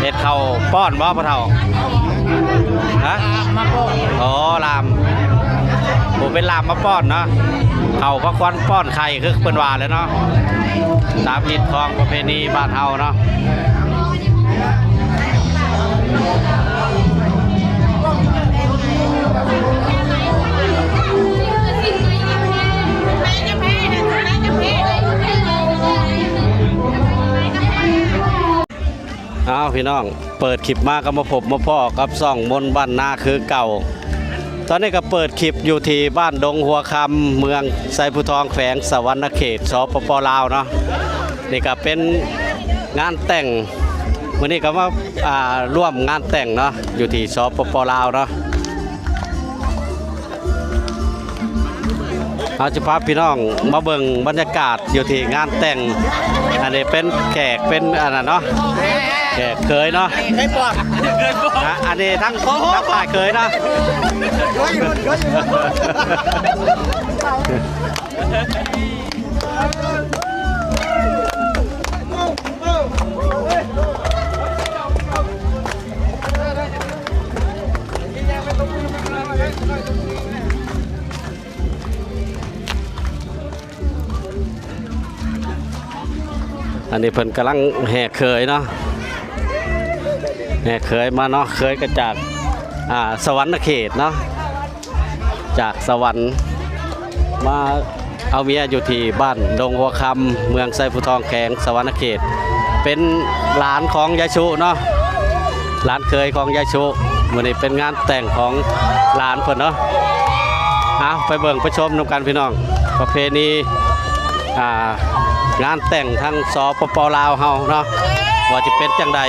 ເຮັດເຂົ້າປ້ອນບໍ່ພໍ່ເຖົ້າ? ຮະ? ອໍ ລາມ ໂອ້ ເປັນລາມມາປ້ອນເນາະ. ເຂົ້າກໍຄວນປ້ອນໄຂ່ຄືເພິ່ນວ່າແຫຼະເນາະ ຕາມຮີດຄອງປະເພນີບ້ານເຮົາເນາະ. ອ້າວ ພີ່ນ້ອງ ເປີດຄລິບມາກໍມາພົບມາພໍ້ກັບຊ່ອງມົນບ້ານນາຄືເກົ່າ. ຕອນນີ້ກໍເປີດຄລິບຢູ່ທີ່ບ້ານດົງຫົວຄຳ ເມືອງໄຊພູທອງ ແຂວງສະຫວັນນະເຂດ ສປປ ລາວເນາະ. ນີ້ກໍເປັນງານແຕ່ງ ມື້ນີ້ກໍມາ ອ່າ ຮ່ວມງານແຕ່ງເນາະ ຢູ່ທີ່ ສປປ ລາວເນາະ. ເຮົາຈະພາພີ່ນ້ອງມາເບິ່ງບັນຍາກາດຢູ່ທີ່ງານແຕ່ງ. ອັນນີ້ເປັນແຂກ ເປັນອັນນັ້ນເນາະ ແຂກເຂີຍເນາະ ເຂີຍປອມ ເຂີຍປອມ ອາ ອັນນີ້ທັງ ທັງຝ່າຍເຂີຍເນາະ. ອັນນີ້ເພິ່ນກຳລັງແຫ່ເຂີຍເນາະ ແຫ່ເຂີຍມາເນາະ. ເຂີຍກໍຈາກ ອ່າ ສະຫວັນນະເຂດເນາະ ຈາກສະຫວັນ ມາເອົາເມຍຢູ່ທີ່ບ້ານດົງຫົວຄຳ ເມືອງໄຊພູທອງ ແຂວງສະຫວັນນະເຂດ ເປັນຫຼານຂອງຍາຍຊຸເນາະ ຫຼານເຂີຍຂອງຍາຍຊຸ. ມື້ນີ້ເປັນງານແຕ່ງຂອງຫຼານເພິ່ນເນາະ. ເອົາ ໄປເບິ່ງໄປຊົມນຳກັນພີ່ນ້ອງ ປະເພນີ ອ່າ ງານແຕ່ງທາງ ສປປ ລາວເຮົາເນາະ ວ່າຈະເປັນຈັ່ງໃດ.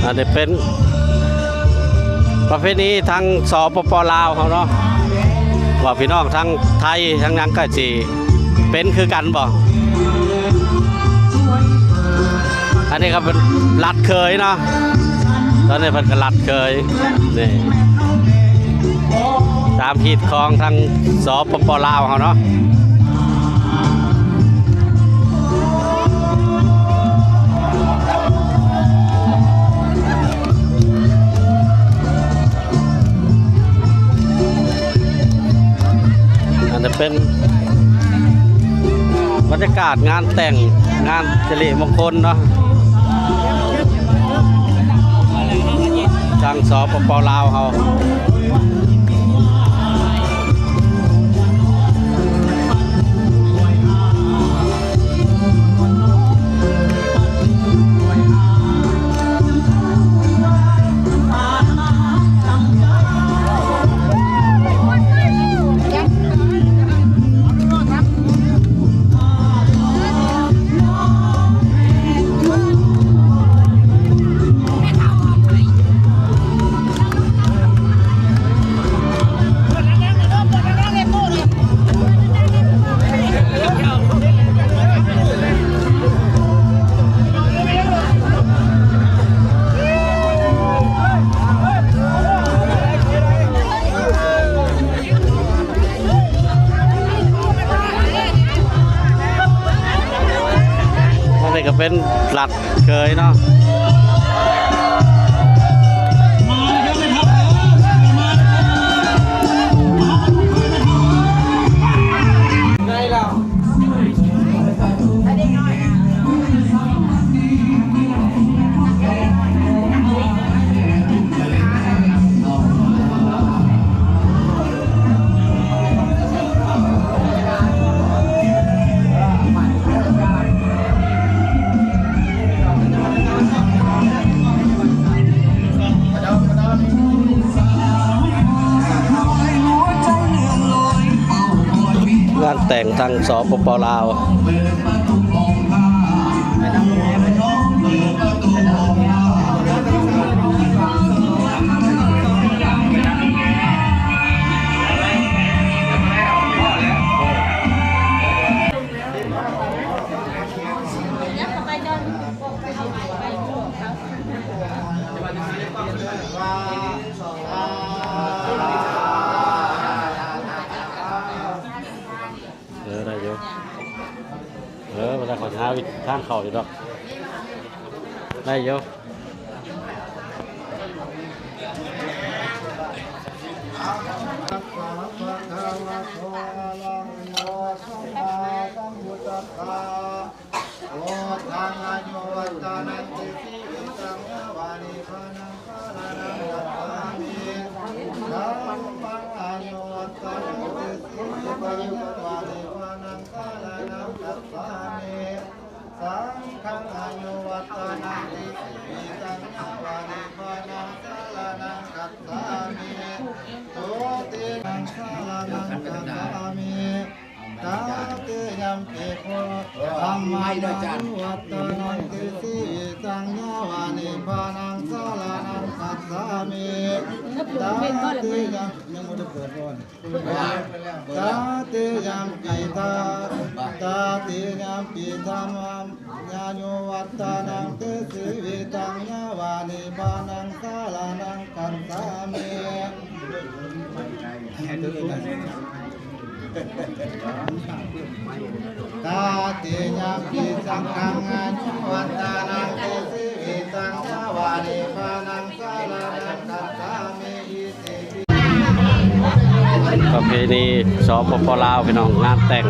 ອັນນີ້ເປັນປະເພນີທາງ ສປປ ລາວເຮົາເນາະ ວ່າພີ່ນ້ອງທາງໄທທາງຫຍັງກໍຊິເປັນຄືກັນບໍ່? ອັນນີ້ກໍເປັນລັດເຂີຍເນາະ ຕອນນີ້ເພິ່ນກໍລັດເຂີຍ ນີ້ ຕາມຮີດຄອງທາງ ສປປ ລາວເຮົາເນາະ. ອັນນີ້ເປັນບັນຍາກາດງານແຕ່ງ ງານສິລິມົງຄົນເນາະ ທາງ ສປປ ລາວເຮົາ. ອັນນີ້ກໍເປັນລັດເຂີຍເນາະ. ງານແຕ່ງທາງ ສປປ ລາວ. ອັ ຫາວິດທາງເຂົ້າຢູ່ດອກ ໄດ້ຢູ່. ພຸດທັງອາຍຸວັດຕະນັງຕິ ຊີວິຕັງ ຍາວາ ນິບພານັງ ສະລະນັງ ຄັດສາມິ. ທຳມັງ ອາຍຸວັດຕະນັງຕິ ຊີວິຕັງ ຍາວາ ນິບພານັງ ສະລະນັງ ຄັດສາມິ. ສັງຄັງ ອາຍຸວັດຕະນັງຕິ ຊີວິຕັງ ຍາວາ ນິບພານັງ ສະລະນັງ ຄັດສາມິ. ຕຸຕິຍະມະຍັງ ສະລະນັງ ຄັດສາມິ. ຕະຕິຍຳປິ ທຳມັງ ອາຍຸວັດຕະນັງຕິ ຊີວິຕັງ ຍາວາ ນິບພານັງ ສະລະນັງ ຄັດສາມິ. ຕະຕິຍຳ ຍັງບໍ່ໄດ້ເປີດບໍ່? ຕະຕິຍຳປິ ທະ ຕະຕິຍຳປິ ທຳມັງ ອາຍຸວັດຕະນັງຕິ ຊີວິຕັງ ຍາວາ ນິບພານັງ ສະລະນັງ ຄັດສາມິ. ຕະຕິຍຳປິ ສັງຄັງ ອາຍຸວັດຕະນັງຕິ ຊີວິຕັງ ຍາວາ ນິບພານັງ ສະລະນັງ ຄັດສາມິ. ປະເພນີ ສປປ ລາວ ພີ່ນ້ອງ ງານແຕ່ງ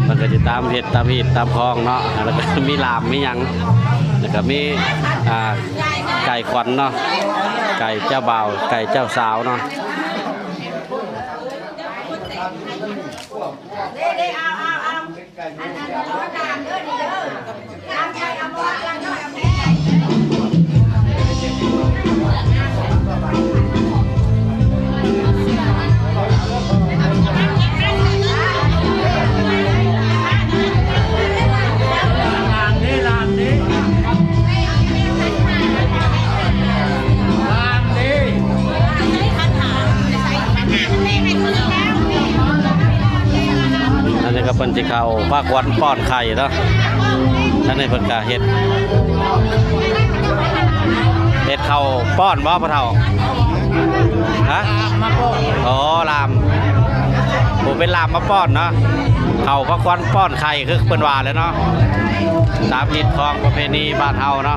ເພິ່ນກໍຊິຕາມເຮັດຕາມຮີດຕາມຄອງເນາະ ແລ້ວກໍມີລາມມີຫຍັງ ແລ້ວກໍມີ ອ່າ ໄກ່ຂວັນເນາະ ໄກ່ເຈົ້າບ່າວ ໄກ່ເຈົ້າສາວເນາະ. ອັນນີ້ກໍເພິ່ນຊິເຂົ້າພາຂວັນປ້ອນໄຂ່ເນາະ. ທາງນີ້ເພິ່ນກະເຮັດ ເຮັດເຂົ້າປ້ອນບໍ່ພໍ່ເຖົ້າ? ຮະ? ອໍ ລາມ ໂອ້ ເປັນລາມມາປ້ອນເນາະ. ເຂົ້າພາຂວັນປ້ອນໄຂ່ຄືເພິ່ນວ່າແຫຼະເນາະ ຕາມຮີດຄອງປະເພນີບ້ານເຮົາເນາະ.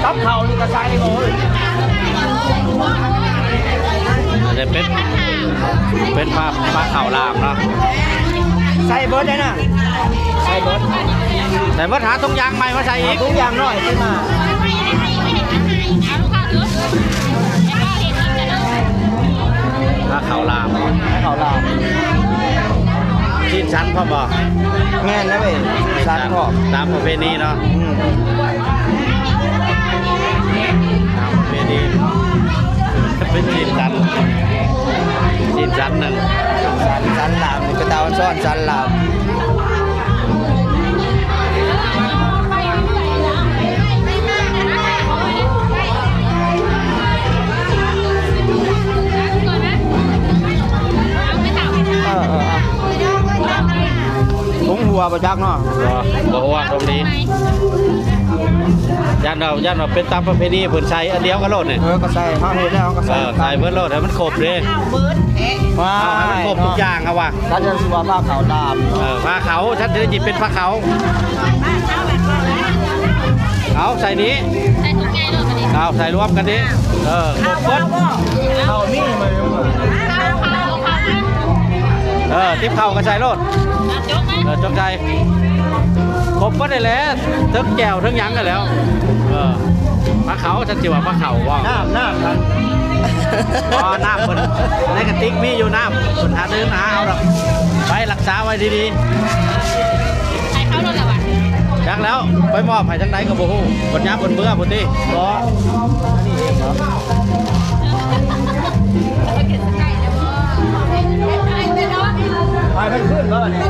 ກັບເຂົ້ານີ້ກໍໃສ່ບໍ່? ເປັນ ເປັນພາ ພາເຂົ້າລາມເນາະ. ໃສ່ເບິດໄດ້ນະ ໃສ່ເບິດ ໃສ່ເບິດ. ຫາຖົງຢາງໃໝ່ມາໃສ່ອີກ ເອົາຖົງຢາງນ້ອຍຂຶ້ນມາ. ພາເຂົ້າລາມ ພາເຂົ້າລາມ. ຊີ້ນສັນພ້ອມບໍ່? ແມ່ນແລ້ວເວີຍ ສັນພ້ອມ ຕາມປະເພນີເນາະ. ອືມ ຕາມປະເພນີ ເປັນຊີ້ນສັນ ຊີ້ນສັນໜຶ່ງ ສັນ ສັນລາມ ເປັນຕາອອນຊອນສັນລາມ. ເອີ ເອີ ເອີ ທຸງຫົວບໍ່ຈັກເນາະ. ບໍ່ ບໍ່ຮູ້ວ່າຕົງນີ້ ຢ້ານວ່າ ຢ້ານວ່າເປັນຕາມປະເພນີ ເພິ່ນໃສ່ອັນດຽວກັນໂລດນີ້. ເອີ ກໍໃສ່ ເຮົາເຮັດແລ້ວເຮົາກໍໃສ່ ເອີ ໃສ່ເບິດໂລດ ໃຫ້ມັນຄົບເດ້. ວ້າຍ ເອົາໃຫ້ມັນຄົບທຸກຢ່າງ ເຮົາວ່າ ຄັນຈະຊິວ່າພາເຂົ້າລາມ ເອີ ພາເຂົ້າ ຄັນຈະໄດ້ຈິເປັນພາເຂົ້າ. ເອົາໃສ່ນີ້ ໃສ່ຖົງໃຫຍ່ໂລດບັດນີ້ ເອົາໃສ່ລວມກັນນີ້. ເອີ ຄົບເບິດ ເຂົ້າມີມາ ເອີ ຕິບເຂົ້າກໍໃສ່ໂລດ. ເອີ ຈົກໃສ່ ຄົບເບິດນີ້ແຫຼະ ເຖິງແຈ່ວເຖິງຫຍັງຫັ້ນແຫຼ້ວ. ເອີ ພາເຂົ້າ ສັນຊິວ່າພາເຂົ້າບໍ່? ນ້ຳ ນ້ຳ ອໍ ນ້ຳເພິ່ນ ໃນກະຕິກມີຢູ່ນ້ຳ ເພິ່ນຫາເດີນຫາເອົາດອກ ໄປລັກສາໄວ້ດີໆ. ໃຫ້ເຂົາໂລດລະຫວາ? ຈັກແລ້ວ ໄປມອບໃຫ້ທາງໃດກໍບໍ່ຮູ້ ເພິ່ນຍາມເພິ່ນເມືອພຸ້ນຕິ. ບໍ່ ອັນນີ້ເອງເນາະ ໄປເພິ່ນຄືນບໍ່ບັດນີ້?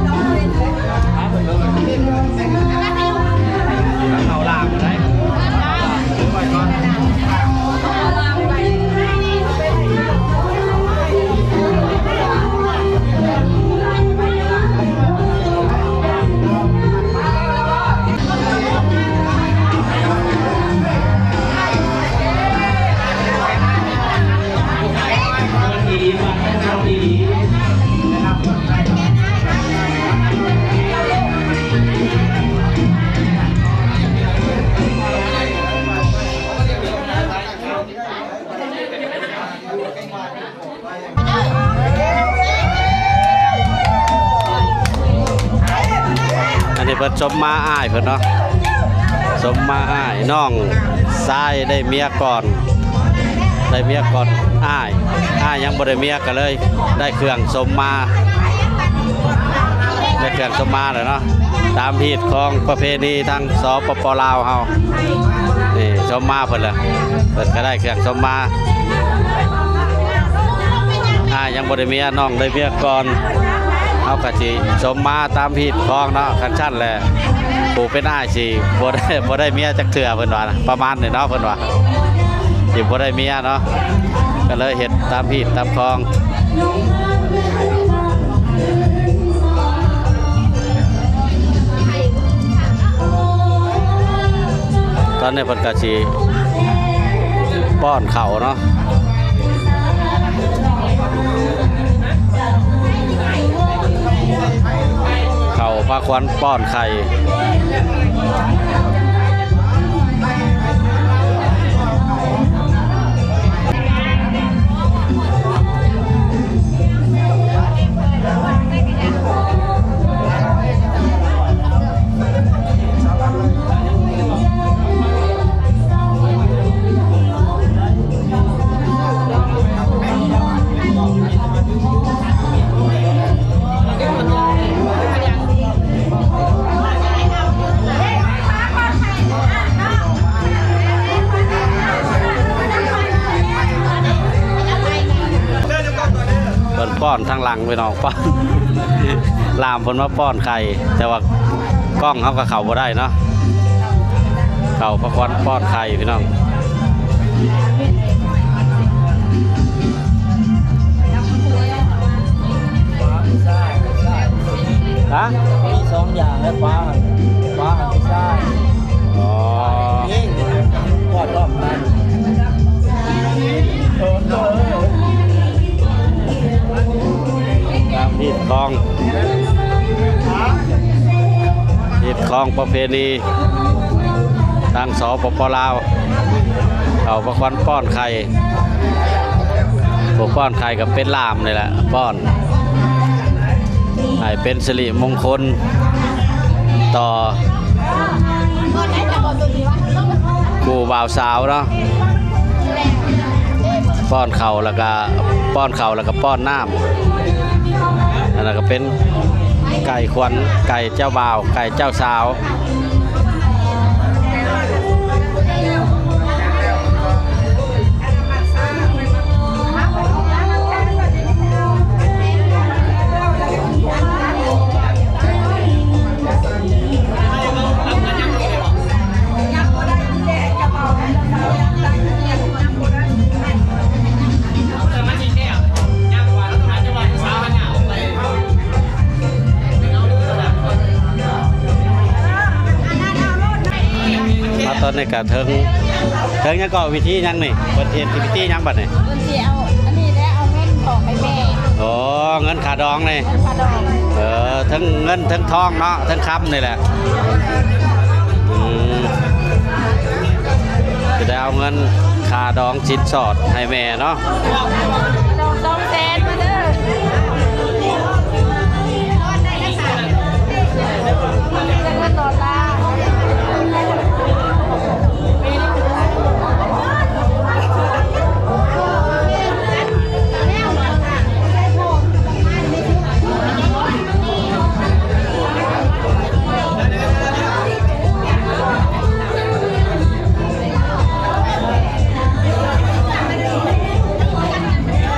ອັນນີ້ເພິ່ນສົມມາອ້າຍເພິ່ນເນາະ ສົມມາອ້າຍ ນ້ອງຊາຍໄດ້ເມຍກ່ອນ ໄດ້ເມຍກ່ອນອ້າຍ ອ້າຍຍັງບໍ່ໄດ້ເມຍ ກໍເລີຍໄດ້ເຄື່ອງສົມມາ ໄດ້ເຄື່ອງສົມມາແລ້ວເນາະ ຕາມຮີດຄອງປະເພນີທາງ ສປປ ລາວເຮົາ ນີ້ສົມມາເພິ່ນລະ ເພິ່ນກໍໄດ້ເຄື່ອງສົມມາ ອ້າຍຍັງບໍ່ໄດ້ເມຍ ນ້ອງໄດ້ເມຍກ່ອນ ເຮົາກໍຊິສົມມາຕາມຮີດຄອງເນາະ ຄັນຊັ້ນແຫຼະ ຜູ້ເປັນອ້າຍຊິບໍ່ໄດ້ ບໍ່ໄດ້ເມຍຈັກເທື່ອ ເພິ່ນວ່ານະ ປະມານນີ້ເນາະ ເພິ່ນວ່າຊິບໍ່ໄດ້ເມຍເນາະ ກໍເລີຍເຮັດຕາມຮີດຕາມຄອງ. ຕອນນີ້ເພິ່ນກໍຊິປ້ອນເຂົ້າເນາະ ເຂົ້າພາຂວັນປ້ອນໄຂ່. ເພິ່ນປ້ອນທາງຫຼັງພີ່ນ້ອງ ປ້ອນ ລ່າມເພິ່ນມາປ້ອນໄຂ່ ແຕ່ວ່າກ້ອງເຮົາກໍເຂົ້າບໍ່ໄດ້ເນາະ ເຂົ້າພາຂວັນປ້ອນໄຂ່ພີ່ນ້ອງ. ຮະ? ມີສອງຢ່າງ ແລະ ຂວາ ຂວາໃຫ້ຜູ້ຊາຍ ອໍ ຍິງ ກອດພ້ອມກັນ ຮີດຄອງ ຮີດຄອງປະເພນີ ທາງ ສປປ ລາວ ເອົາພາຂວັນປ້ອນໄຂ່ ຜູ້ປ້ອນໄຂ່ກໍເປັນລ່າມນີ້ແຫຼະ ປ້ອນ ໃຫ້ເປັນສິລິມົງຄົນຕໍ່ຄູ່ບ່າວສາວເນາະ ປ້ອນເຂົ້າ ແລ້ວກະປ້ອນເຂົ້າ ແລ້ວກະປ້ອນນ້ຳ. ອັນນັ້ນກໍເປັນໄກ່ຂວັນ ໄກ່ເຈົ້າບ່າວ ໄກ່ເຈົ້າສາວ. ມາຕອນນີ້ກະເຖິງ ເຖິງຫຍັງເກາະ ພິທີຫຍັງນີ້ ເພິ່ນເຮັດພິທີຫຍັງບັດນີ້? ເພິ່ນຊິເອົາອັນນີ້ແຫຼະ ເອົາເງິນອອກໃຫ້ແມ່. ໂອ້ ເງິນຄ່າດອງນີ້ ເງິນຄ່າດອງ ເອີ ເຖິງເງິນເຖິງທອງເນາະ ເຖິງຄຳນີ້ແຫຼະ. ອືມ ຈະໄດ້ເອົາເງິນຄ່າດອງສິນສອດໃຫ້ແມ່ເນາະ. ດອກສອງແສນມາເດີ ເງິນດອນລາ. ເ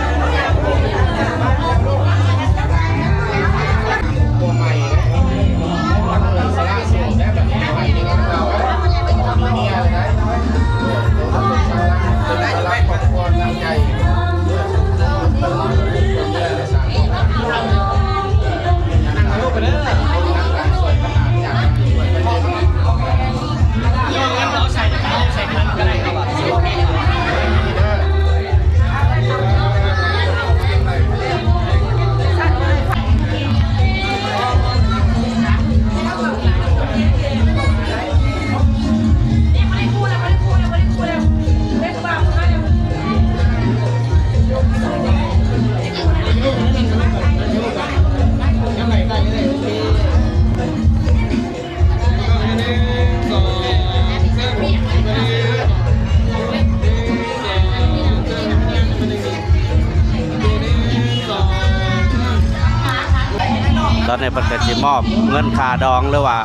ຕອນນີ້ເພິ່ນກໍຊິມອບເງິນຄ່າດອງ ຫຼືວ່າ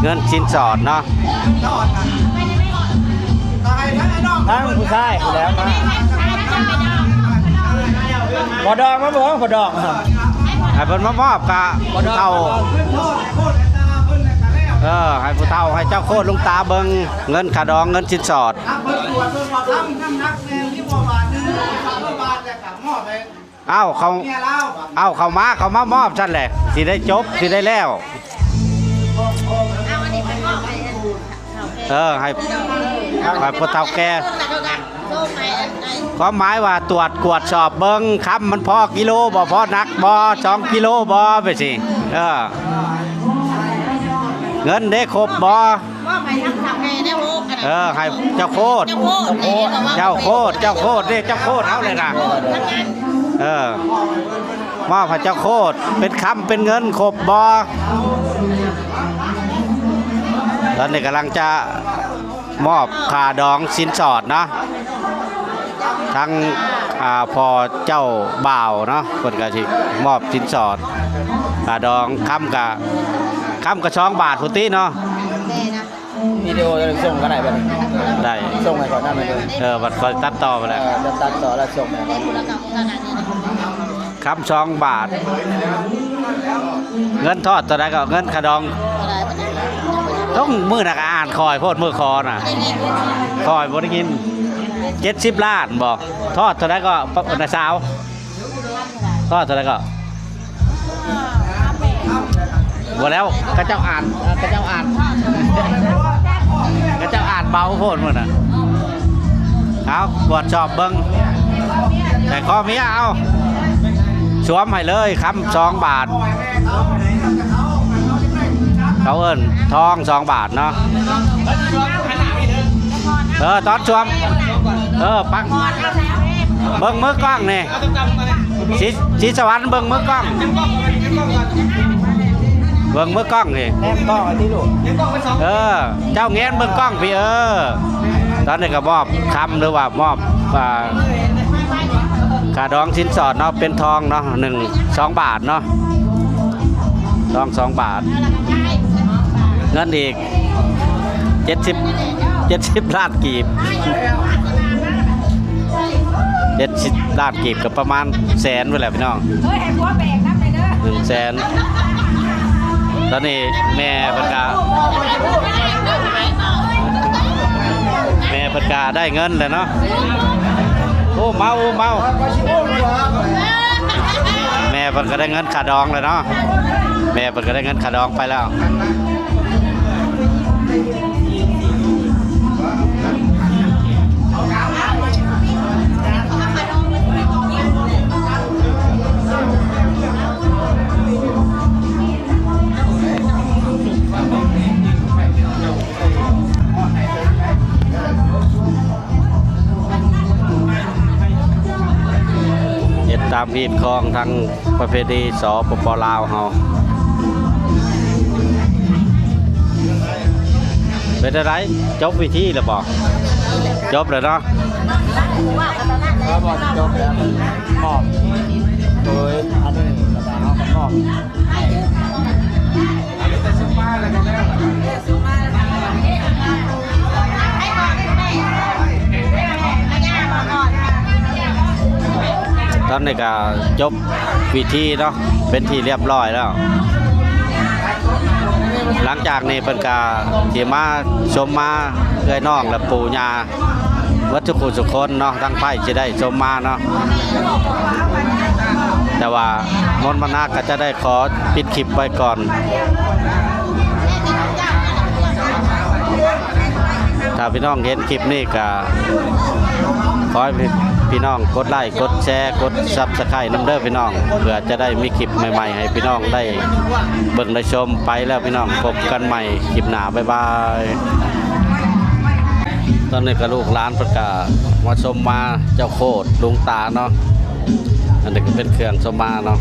ເງິນສິນສອດເນາະ. ທາງຜູ້ຊາຍຜູ້ໃດມາ ພໍ່ດອງມາເບິ່ງ ພໍ່ດອງ ໃຫ້ເພິ່ນມາມອບກະຜູ້ເຖົ້າ ເອີ ໃຫ້ຜູ້ເຖົ້າ ໃຫ້ເຈົ້າໂຄດຫຼວງຕາເບິ່ງເງິນຄ່າດອງ ເງິນສິນສອດ. ເອົາ ເຂົາ ເອົາ ເຂົາມາ ເຂົາມາມອບຊັ້ນແຫຼະ ຊິໄດ້ຈົບ ຊິໄດ້ແລ້ວ. ເອີ ໃຫ້ ໃຫ້ຜູ້ເຖົ້າແກ່ ຄວາມໝາຍວ່າຕວດກວດສອບເບິ່ງ ຄຳມັນພໍກິໂລບໍ່ ພໍໜັກບໍ່ ສອງກິໂລບໍ່ ແບບຊີ້. ເອີ ເງິນເດ້ຄົບບໍ່? ມອບໃຫ້ທັງເຖົ້າແກ່ແດ່ໂອ້ ເອີ ໃຫ້ເຈົ້າໂຄດ ເຈົ້າໂຄດ ເຈົ້າໂຄດເດ້ ເຈົ້າໂຄດເຮົາເລີຍນະ. ເອີ ມອບໃຫ້ເຈົ້າໂຄດ ເປັນຄຳເປັນເງິນຄົບບໍ່? ຕອນນີ້ກຳລັງຈະມອບຄ່າດອງສິນສອດເນາະ. ທາງ ອ່າ ພໍ່ເຈົ້າບ່າວເນາະ ເພິ່ນກໍຊິມອບສິນສອດຄ່າດອງ. ຄຳກະ ຄຳກະສອງບາດພຸ້ນຕິເນາະ. ວິດີໂອສົ່ງກໍໄດ້ບັດນີ້ ໄດ້ ສົ່ງໃຫ້ຂ້ອຍນຳເດີ. ເອີ ບັດຂ້ອຍຕັດຕໍ່ໄປແລ້ວ ເອີ ຕັດຕໍ່ແລ້ວສົ່ງໃຫ້ຂ້ອຍ. ຄຳສອງບາດ ເງິນທອດເທົ່າໃດກໍ ເງິນຄ່າດອງ ຕ້ອງ ມື້ນັ້ນກໍອ່ານຄ່ອຍໂພດ ມື້ຂໍນະ ຄ່ອຍບໍ່ໄດ້ຍິນ. ເຈັດສິບລ້ານບໍ່? ທອດເທົ່າໃດກໍ ນາຍສາວ? ທອດເທົ່າໃດກໍ? ບໍ່ແລ້ວ ເຂົາເຈົ້າອ່ານ ເຂົາເຈົ້າອ່ານ ເຂົາເຈົ້າອ່ານເບົາໂພດມື້ນະ. ເອົາ ກວດສອບເບິ່ງ ໃສ່ຄໍເມຍ ເອົາ ສວມໃຫ້ເລີຍ ຄຳສອງບາດ. ເຂົາເອີ້ນທອງສອງບາດເນາະ. ເອີ ຕອນສວມ ເອີ ປັກ ເບິ່ງມືກ້ອງນີ້ ສີ ສີສະຫວັນ ເບິ່ງມືກ້ອງ ເບິ່ງມືກ້ອງນີ້ ແນມກ້ອງໄວ້ຕິລູກ. ເອີ ເຈົ້າແງນເບິ່ງກ້ອງພີ້ ເອີ. ຕອນນີ້ກໍມອບຄຳ ຫຼືວ່າມອບ ອ່າ ຄ່າດອງສິນສອດເນາະ ເປັນທອງເນາະ ໜຶ່ງ ສອງບາດເນາະ ທອງສອງບາດ ເງິນອີກ ເຈັດສິບ ເຈັດສິບລ້ານກີບ ເຈັດສິບລ້ານກີບ ກໍປະມານແສນພຸ້ນແຫຼະພີ່ນ້ອງ ເອີຍ ໃຫ້ຜົວແບກນຳແດ່ເດີ ໜຶ່ງແສນ. ຕອນນີ້ແມ່ເພິ່ນກະ ແມ່ເພິ່ນກະໄດ້ເງິນແລ້ວເນາະ. ໂອ້ ເມົາ ໂອ້ ເມົາ ແມ່ເພິ່ນກໍໄດ້ເງິນຄ່າດອງແລ້ວເນາະ ແມ່ເພິ່ນກໍໄດ້ເງິນຄ່າດອງໄປແລ້ວ. ເຮັດຕາມຮີດຄອງທາງປະເພນີ ສປປ ລາວເຮົາ. ເປັນຈັ່ງໃດ? ຈົບພິທີແລ້ວບໍ່? ຈົບແລ້ວເນາະ. ແລ້ວບໍ່? ຈົບແລ້ວ ມອບ ໂດຍອັນນີ້ ແລ້ວກໍເຮົາກໍມອບ. ຕອນນີ້ກໍຈົບພິທີເນາະ ເປັນທີ່ລຽບລ້ອຍແລ້ວ. ຫຼັງຈາກນີ້ເພິ່ນກໍຊິມາຊົມມາເອື້ອຍນ້ອງ ແລະ ປູ່ຍ່າ ເບິດທຸກຜູ້ທຸກຄົນເນາະ ທາງໃຜຊິໄດ້ຊົມມາເນາະ. ແຕ່ວ່າມົນມະນາກໍຈະໄດ້ຂໍປິດຄລິບໄວ້ກ່ອນ. ຖ້າພີ່ນ້ອງເຫັນຄລິບນີ້ກໍຂໍໃຫ້ພີ່ນ້ອງກົດໄລ້ ກົດແຊ ກົດຊັບສະໄຄຣບ໌ນຳເດີພີ່ນ້ອງ ເພື່ອຈະໄດ້ມີຄລິບໃໝ່ໆໃຫ້ພີ່ນ້ອງໄດ້ເບິ່ງໄດ້ຊົມ. ໄປແລ້ວພີ່ນ້ອງ ພົບກັນໃໝ່ຄລິບໜ້າ ບາຍບາຍ. ຕອນນີ້ກໍລູກຫຼານເພິ່ນກໍມາຊົມມາ ເຈົ້າໂຄດຫຼວງຕາເນາະ ອັນນີ້ກໍເປັນເຄື່ອງຊົມມາເນາະ.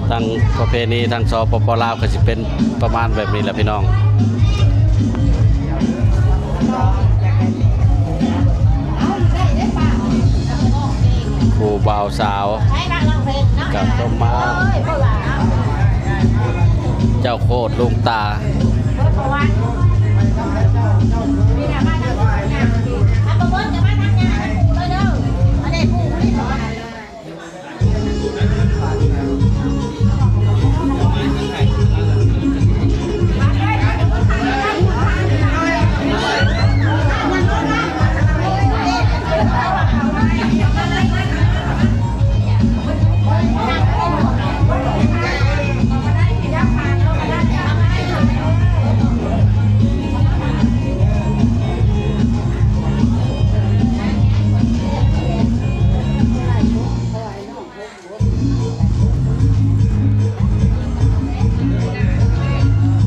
ທາງປະເພນີທາງ ສປປ ລາວ ກໍຊິເປັນປະມານແບບນີ້ແຫຼະພີ່ນ້ອງ. ຜູ້ບ່າວສາວ ກະສົມມາເຈົ້າໂຄດລຸງຕາ.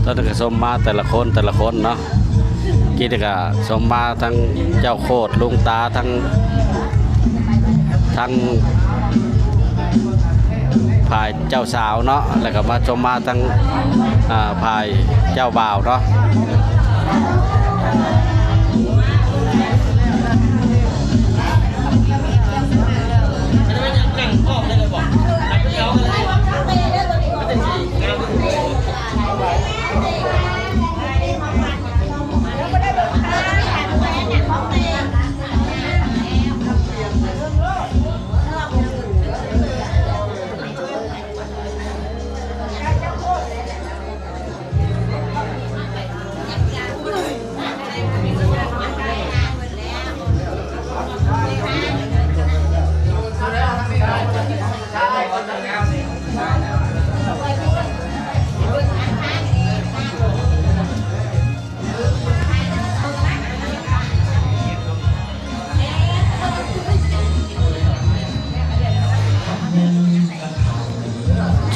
ຕອນນີ້ກະສົມມາແຕ່ລະຄົນແຕ່ລະຄົນເນາະ. ກີ້ນີ້ກະສົມມາທັງເຈົ້າໂຄດລຸງຕາ ທັງ ທັງຝ່າຍເຈົ້າສາວເນາະ ແລ້ວກະມາສົມມາທັງ ອ່າ ຝ່າຍເຈົ້າບ່າວເນາະ.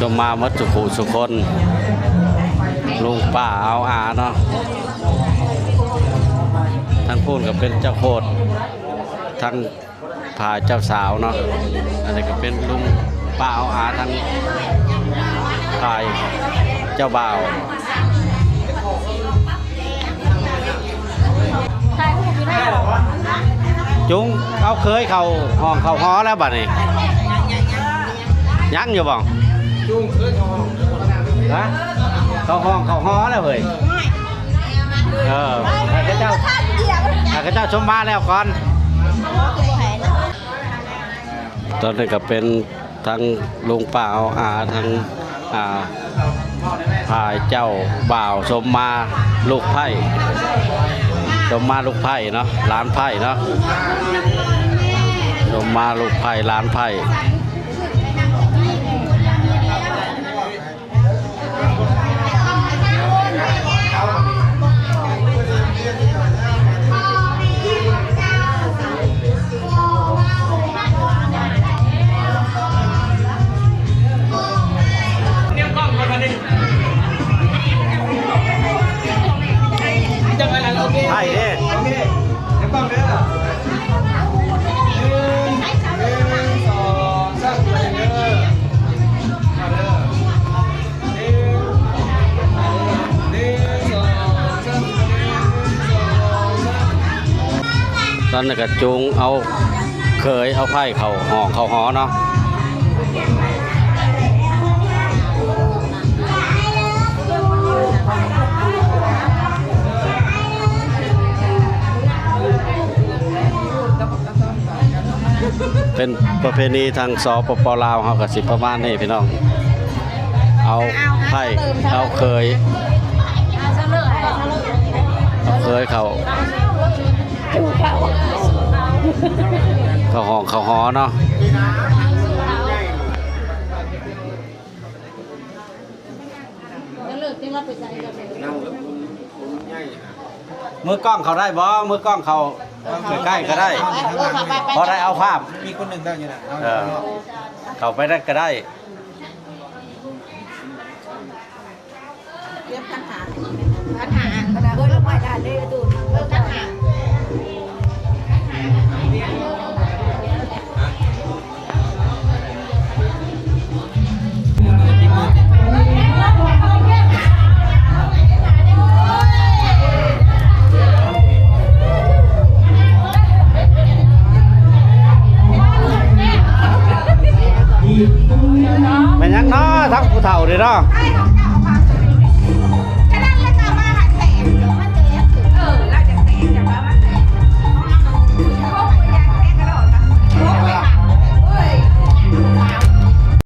ຊົມມາໝົດສຸຜູ້ສຸຄົນ ລຸງປ້າອາວອາເນາະ. ທາງພຸ້ນກະເປັນເຈົ້າໂຄດ ທາງ ຝ່າຍເຈົ້າສາວເນາະ. ອັນນີ້ກະເປັນລຸງປ້າອາວອາ ທາງຝ່າຍເຈົ້າບ່າວ. ຈຸງເອົາເຂີຍເຂົ້າຫ້ອງເຂົ້າຫໍແລ້ວບາດນີ້. ຍັງຢູ່ບໍ່? ຈູງເຂີຍເຂົ້າຫ້ອງ ຮະ? ເຂົ້າຫ້ອງເຂົ້າຫໍແລ້ວເຮີ້ຍ. ເອີ ໃຫ້ເຂົາເຈົ້າ ໃຫ້ເຂົາເຈົ້າຊົມມາແລ້ວກ່ອນ. ຕອນນີ້ກະເປັນທັງລຸງປ້າອາວອາ ທັງ ອ່າ ຝ່າຍເຈົ້າບ່າວ ສົມມາລູກໃພ້ ສົມມາລູກໃພ້ເນາະ ຫຼານໃພ້ເນາະ ສົມມາລູກໃພ້ ຫຼານໃພ້. ໃຫ້ເດ້ ໂອເຄ ເກັບກ້ອງເດີ ໜຶ່ງ ໜຶ່ງ ສອງ ສາມ ໄປເດີ ເອົາເດີ ໜຶ່ງ ໜຶ່ງ ສອງ ສາມ ໜຶ່ງ ສອງ ສາມ. ຕອນນີ້ກະຈູງເອົາເຂີຍເອົາໃພ້ເຂົ້າຫ້ອງເຂົ້າຫໍເນາະ. ເປັນປະເພນີທາງ ສປປ ລາວ ເຮົາກະຊິປະມານນີ້ພີ່ນ້ອງ ເອົາໃພ້ ເອົາເຂີຍ ເອົາເຂີຍເຂົ້າ ເຂົ້າຫ້ອງເຂົ້າຫໍເນາະ. ມືກ້ອງເຂົ້າໄດ້ບໍ່? ມືກ້ອງເຂົ້າໃກ້ໆກະໄດ້ ພໍໄດ້ເອົາພາບ ມີຄົນໜຶ່ງໄດ້ຢູ່ນະ ເອີ ເຂົ້າໄປນັ້ນກະໄດ້. ເກັບຄັນຫາ ຄັນຫາ ເບິ່ງລົງໄວ້ດ້ານເດ້ ຕູ້ ເບິ່ງຄັນຫາ. ອີກຄົນໜຶ່ງ ທັງຜູ້ເຖົ້າເດ້ເນາະ.